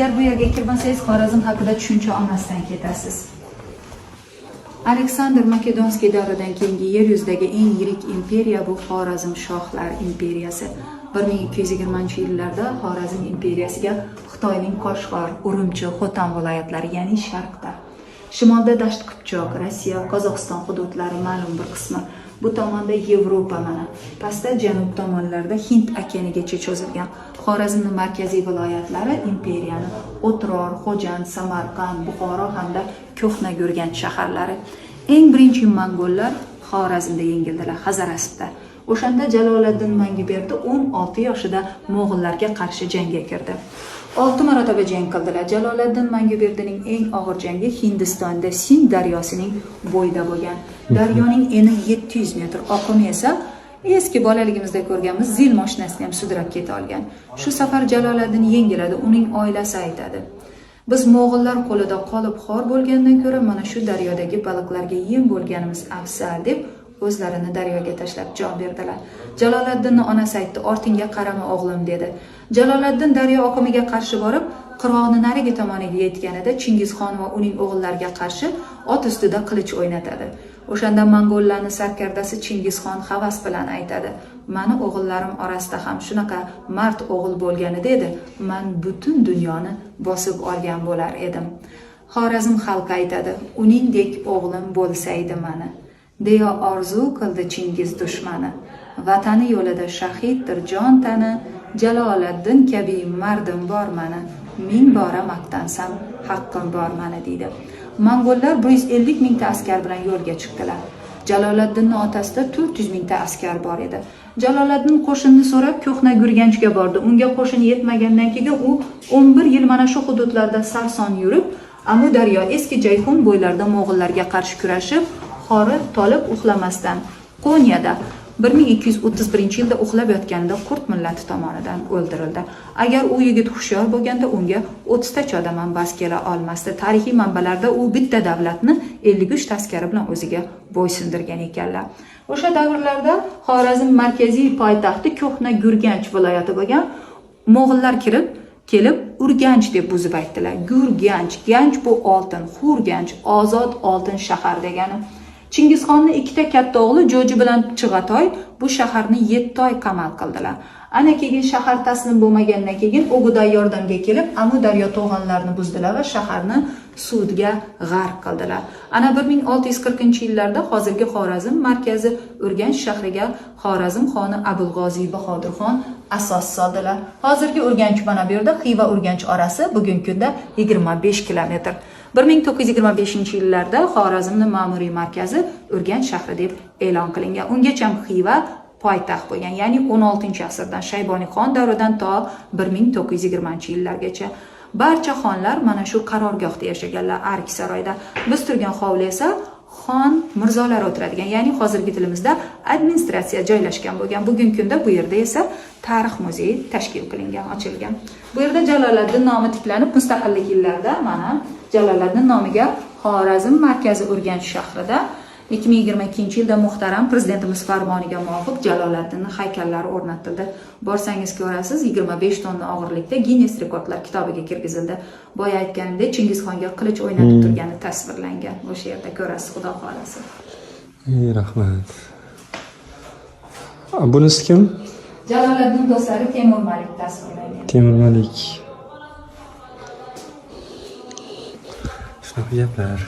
Agar bu yerga kirmasangiz, Xorazm haqida tushuncha olmasdan ketasiz. Aleksandr Makedonskiy davridan keyingi yer yuzidagi eng yirik imperiya bu Xorazm shohlar imperiyasi. 1220-yillarda Xorazm imperiyasiga Xitoyning Koshg'ar, Urumchi, Xotan viloyatlari, ya'ni sharqda, shimolda Dasht Qipchoq, Rossiya, Qozog'iston hududlari ma'lum bir qismi, bu tomonda Yevropa, mana pastda janub tomonlarda Hind okeanigacha cho'zilgan. Xorazmning markaziy viloyatlari imperiyani O'tror, Xo'jand, Samarqand, Buxoro hamda Ko'hna Gurganch shaharlari. Eng birinchi mongollar Xorazmda yengildilar, Hazaraspda. O'shanda Jaloliddin Manguberdi 16 yoshida mo'g'ullarga qarshi jangga kirdi. 6 marotaba jang qildilar. Jaloliddin Manguberdining eng og'ir jangi Hindistonda Sind daryosining bo'yida bo'lgan. Daryoning eni 700 metr, oqimi esa eski bolaligimizda ko'rganmiz, Zil mashinasini ham sudrab keta olgan. Shu safar Jaloliddin yengiladi. Uning oilasi aytadi: "Biz mo'g'ullar qo'lida qolib xor bo'lgandan ko'ra mana shu daryodagi baliqlarga yem bo'lganimiz afzal", deb o'zlarini daryoga tashlab jon berdilar. Jaloliddinni onasi aytdi: "Ortingga qarama, o'g'lim", dedi. Jaloliddin daryo oqimiga qarshi borib, qirg'oqni narigi tomoniga yetganida Chingizxon va uning o'g'illariga qarshi ot ustida qilich o'ynatadi. O'shanda mongollarni sarkardasi Chingizxon havas bilan aytadi: "Mani o'g'illarim orasida ham shunaqa mard o'g'il bo'lganida edi, man butun dunyoni bosib olgan bo'lar edim". Xorazm xalqi aytadi: "Uningdek o'g'lim bo'lsaydi mani", deya orzu qildi Chingiz dushmani. Vatani yo'lida shahiddir jon tani, Jaloliddin kabi mardim bor mani, ming bora maqtansam haqqim bor mani, deydi. Mongollar 150 mingta askar bilan yo'lga chiqdilar. Jaloliddinni otasida 400 mingta askar bor edi. Jaloliddin qo'shinni so'rab Ko'hna Gurganchga bordi. Unga qo'shin yetmagandan keyin u 11 yil mana shu hududlarda sarson yurib, Amudaryo, eski Jayhun bo'ylarida mo'g'ullarga qarshi kurashib, horib tolib uxlamasdan Qo'nyada 1231 yilda uxlab yotganida qurt millati tomonidan o'ldirildi. Agar u yigit hushyor bo'lganda, unga 30 tacha odam ham bas kela olmasdi. Tarixiy manbalarda u bitta davlatni 53 ta askari bilan o'ziga bo'ysundirgan ekanlar. O'sha davrlarda Xorazm markaziy poytaxti Ko'hna Gurganch viloyati bo'lgan. Mo'g'ullar kirib kelib Urganch deb buzib aytdilar. Gurganch, ganch bu oltin, Xurganch ozod oltin shahar degani. Chingizxonni ikkita katta o'g'li Jo'ji bilan Chig'atoy bu shaharni 7 oy qamal qildilar. Ana keyin shahar taslim bo'lmagandan keyin O'guday yordamga kelib, Amu daryo to'g'onlarini buzdilar va shaharni suvga g'arq qildilar. Ana 1640-yillarda hozirgi Xorazm markazi Urganch shahriga Xorazm xoni Abulg'oziy Bahodirxon asos soldilar. Hozirgi Urganch mana bu yerda, Xiva Urganch orasi bugungi kunda 25 kilometr. 1925-yillarda Xorazmning ma'muriy markazi Urganch shahri deb e'lon qilingan. Ungacha Xiva poytaxt bo'lgan, ya'ni 16-asrdan, Shayboniy xon davridan to 1920-yillargacha. Barcha xonlar mana shu qarorgohda yashaganlar, Ark saroyda. Biz turgan hovli esa xon mirzolar o'tiradigan, ya'ni hozirgi tilimizda administratsiya joylashgan bo'lgan. Bugungi kunda bu yerda esa tarix muzeyi tashkil qilingan, ochilgan. Bu yerda Jaloliddin nomi tiklanib, mustaqillik yillarida mana Jaloliddin nomiga Xorazm markazi Urganch shahrida 2022-yilda muhtaram prezidentimiz farmoniga muvofiq Jaloliddinni haykallari o'rnatildi. Borsangiz ko'rasiz, 25 tonna og'irlikda Guinness rekordlar kitobiga kirgizildi. Boya aytganimdek, Chingizxonga qilich o'ynatib turgani tasvirlangan. O'sha yerda ko'rasiz, xudo xohlasa. Ey, rahmat. A, bunisi kim? Jaloliddin do'stlari Temur Malik tasvirlangan. Temur Malik. Shunaqa gaplar.